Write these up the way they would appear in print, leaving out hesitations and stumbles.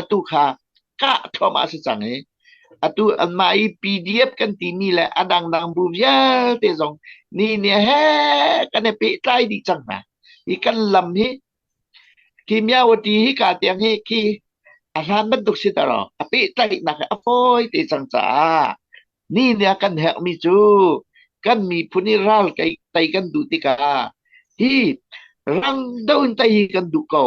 atu kha kah thluahmah a si cang i atu anmah i PDF kan timi le a dangdang bu vialte zong ni ni he kan i pehtlai dih cang hna. Hi kan lam hi khi Myawaddy hi ka tiang hi khi a hlan bantuk si taro a pehtlaihnak hi a fawi te cang caah ni ni a kan herhmi cu kan miphun i ral kai tei kan duh tikah hi rang do in tei hi kan duh ko.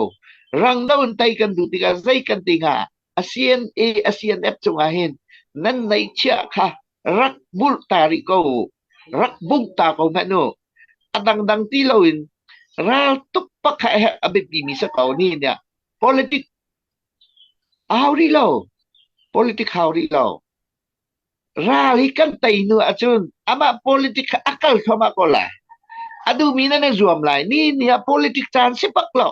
Rang do in tei kan duh tikah zei kan ti hnga? A CNA a CNF cungah hin nan neihchiah kha rak bulh ta rih ko u. Rak bungh ta ko hmanh u. A dangdang ti loin ral tuk pakhat he a biapimi si ko ni nih politic a hau rih lo. Politic hau rih lo. Ral hi kan tei hnu ahcun amah politic kha a kal thluahmah ko lai. A duhmi nan i zuam lai. Ni ni ah politic caan si bak lo.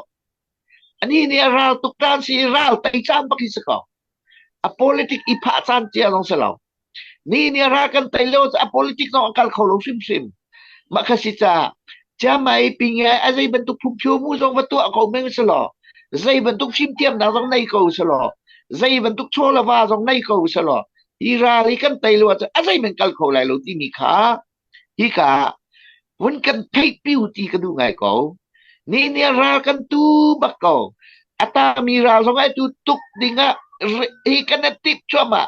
Ani nih a ral tuk caan si i ral tei caan bak hi si ko. A politic i phah caan cia zong si lo. Ni nih a ral kan tei lio a politic zong a kal kho lo hrimhrim. Mah kha si caah Chiangmai pinge a zei bantuk phungphio mu zong va tuah ko meng si law, zei bantuk fimthiamnak zong nei ko si law, zei bantuk chaw le va zong nei ko si law, hi ral hi kan tei lo ahcun a zei men kal kho lai lo timi kha hika vun kan theihpi u ti ka duh ngai ko. Ni ni ral kan tu bak ko. A tami ral zong ai tu tuk ding ah hi kan tip cuahmah.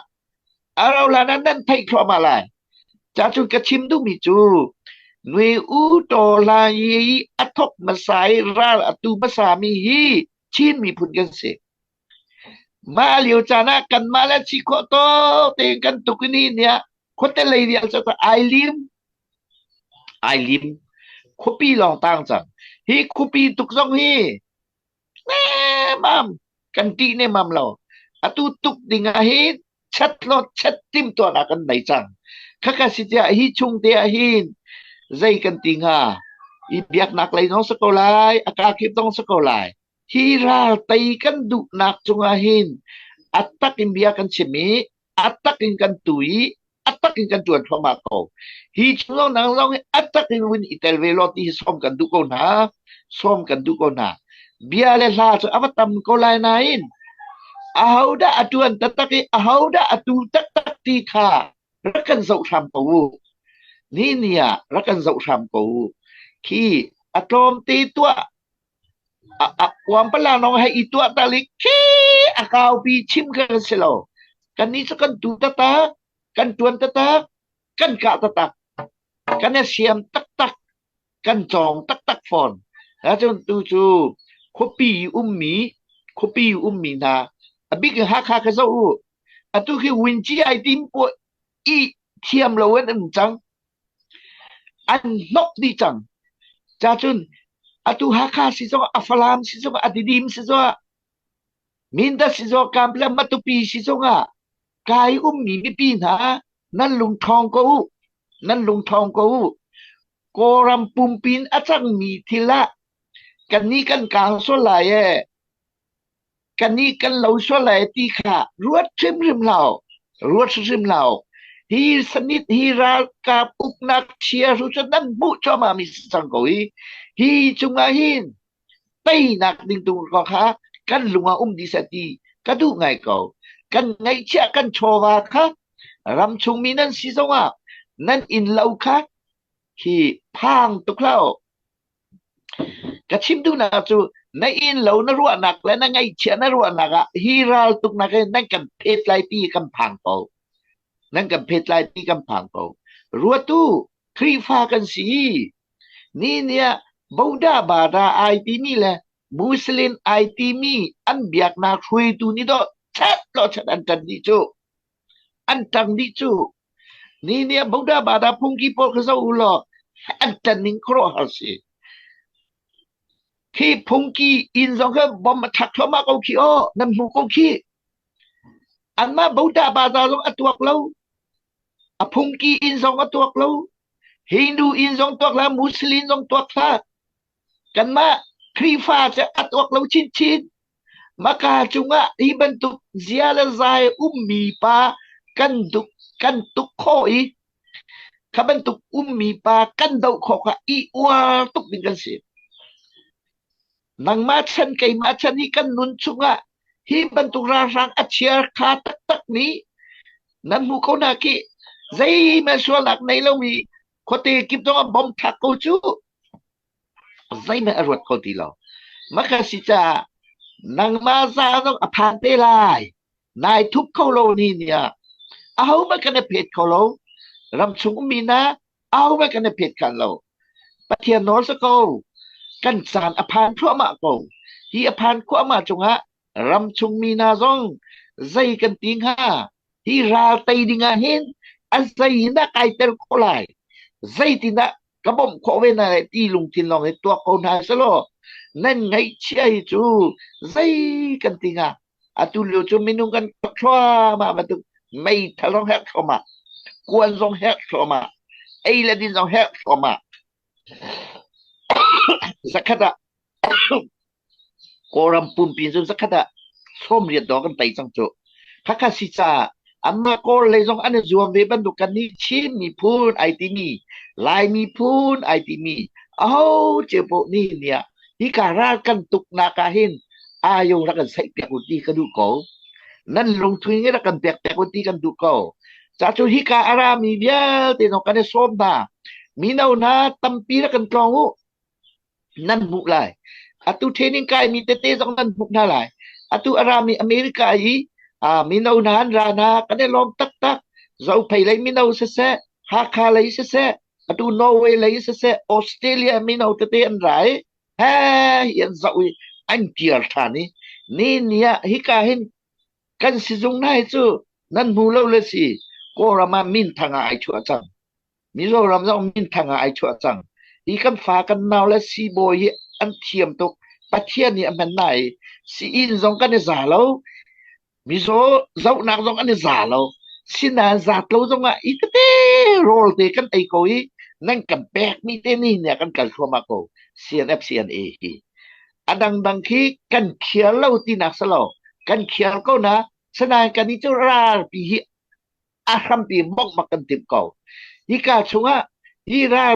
A rau hlan ah nan theih thluahmah lai. Ca cun ka chim duhmi cu Nui U Taw Hla i a thok hmasa i ral a tu hmasa mi hi Chin miphun kan si. Mah lio caan ah kanmah le si khawh tawk tein kan tuk i ni nih khuate lei vial cu ai lim ai lim khuapi lawng tang cang. Hi khuapi tuk zong hi nemam kan ṭih nemam lo. Atu tuk ding ah hin chat law chat tim tuahnak kan nei cang. Khakha si tiah hi chung te ah hin zei kan ti hnga? I biaknak lei zong si ko lai, a kakip zong si ko lai. Hi ral tei kan duhnak cungah hin a tak in bia kan chim i a tak in kan tu i a tak in kan ṭuan thluahmah ko. Hi chung nang zong hi a tak in vun i tel ve law ti hi sawm kan duh ko hna. Sawm kan duh ko hna. Bia le hla cu a va tam ko lai nain ahodah a ṭuan taktak i ahodah a tu taktak ti kha rak kan zoh hram ko u. Ni ni ah rak kan zoh hram ko u. Khi a tlawmte tuah Uampala lawng hei i tuah ta li khi a kaupi chim kan si lo. Kannih cu kan tu taktak, kan ṭuan taktak, kan kah taktak, kan i siam taktak, kan cawng taktak fawn. Ahcun tu cu khuapi ummi, khuapi ummi hna, a bik in Hakha kha zoh u. Atu khi Winci ai tim pawl i thiam lo in an um cang. An hnok dih cang. Cacun atu Hakha si zongah, a Falam si zongah, a Tidim si zongah, Mindat si zongah, Kanpetlet Matupi si zongah kai ummi mipi hna nan lung ṭhawng ko u. Nan lung ṭhawng ko u. Kawlram pumpi in a cangmi thil ah kannih kan kaang sual lai ee. Kannih kan lo sual lai ti kha ruat hrimhrim hlah u. Ruat hrimhrim hlah u. Hi sanit hi ralkap uknak chia hru cu nan hmuh cuahmah mi si cang ko hi. Hi cungah hin teinak ding tu ko kha kan lung ah um dih seh ti ka duh ngai ko. Kan ngaihchiah kan chawva kha ramchung mi nan si zongah nan inn lo kha hi phang tuk hlah u. Ka chim duhnak cu na inn lo na ruahnak le na ngaihchia na ruahnak ah hi raltuknak hi nan kan phet lai ti kan phang ko. Nan kan phet lai ti kan phang ko. Ruatu Khrihfa kan si. Ni ni ah Boda Bada ai timi le Muslim ai timi an biaknak hruaitu nih dawh chat lo chat an ṭan dih cu. An ṭang dih cu. Ni ni ah Buddha Bada phungki pawl kha zoh u law an ṭan ning khuaruahhar si. Khi phungki inn zong kha bom a thlak thluahmah ko khi aw, nan hmu ko khi. Anmah Buddha Bada zong a tuak lo. A phungki inn zong a tuak lo. Hindu inn zong tuak hlah, Muslim zong tuak hlah. Kanmah Khrihfa cu a tuak lo chinchin. Maka cungah hi bantuk zia le zai ummi pa kan duk kan tuk khawh i kha bantuk ummi pa kan doh khawh kha i uar tuk ding kan si. Nangmah chan keimah chan hi kan nun chungah Hi bantuk ralhrang a chiar-kha taktak nih nan hmuh ko hna khi zeihmanh sualnak nei lomi khuate kip zong ah bom thlak ko cu zeihmanh a ruat kho ti lo. Maka si caah nangmah za zong a phan te lai. Nai thup kho lo ni ni ah ahohmanh kan i phet kho lo. Ramchung ummi hna ahohmanh kan i phet khan lo. Pathian nawl si ko. Kan caan a phan thluahmah ko. Hi a phan khuahmah cungah ramchung mi hna zong zei kan ti hnga? Hi ral tei ding ah hin a zei in dah kai tel khawh lai? Zeitindah ka bawmh khawh ve hna lai ti lungthin lawng hi tuak ko hna selaw nan ngaihchia hi cu zei kan ti hnga? Atu lio cu minung kan thluahmah bantuk meithal zong herh thluahmah, kuan zong herh thluahmah, ei le din zong herh thluahmah. Zakhat ah Kawlram pumpi cu zakhat ah 80 dawh kan tei cang cu. Khakha si caah anmah Kawl lei zong an i zuam ve bantuk kan nih Chin miphun ai timi, Lai miphun ai timi, aho cio paoh nih niah hika ral kan tuknak ah hin ayo rak kan saih piak u ti ka duh ko. Nan lungthin hi rak kan pek piak u ti kan duh ko. Ca cu hika a rami vialte zong kan i sawm hna. Mino hna tampi rak kan tlawng u. Nan hmuh lai. Atu training kaimi tete zong nan hmuh hna lai. Atu a rami America i mino hna an ra hna kan i lawm taktak. Zophei lei mino siseh, Hakha lei siseh, atu Norway lei siseh, Australia mino tete an ra i he hi an zoh i an kir ṭhan i ni ni ah hika hin kan sizung hna hi cu nan hmu lo le si Kawlram ah minthang ah ai chuah cang. Mizoram zong minthang ah ai chuah cang. Hi kan fa kan nau le siibawi hi an thiam tuk. Pathian nih a hman hna i sii-inn zong kan i za lo. Mizaw zohnak zong an i za lo. Sinain zat lo zong ah i tete rawl te kan ei ko i nan kan pekmi te ni nih kan kal thluahmah ko. CNF CNA hi. A dangdang khi kan khial lo tinak si lo. Kan khial ko na. Sinain kan i cu ralpi hi a hrampi bongh bak kan timh ko. Hika chungah hi ral.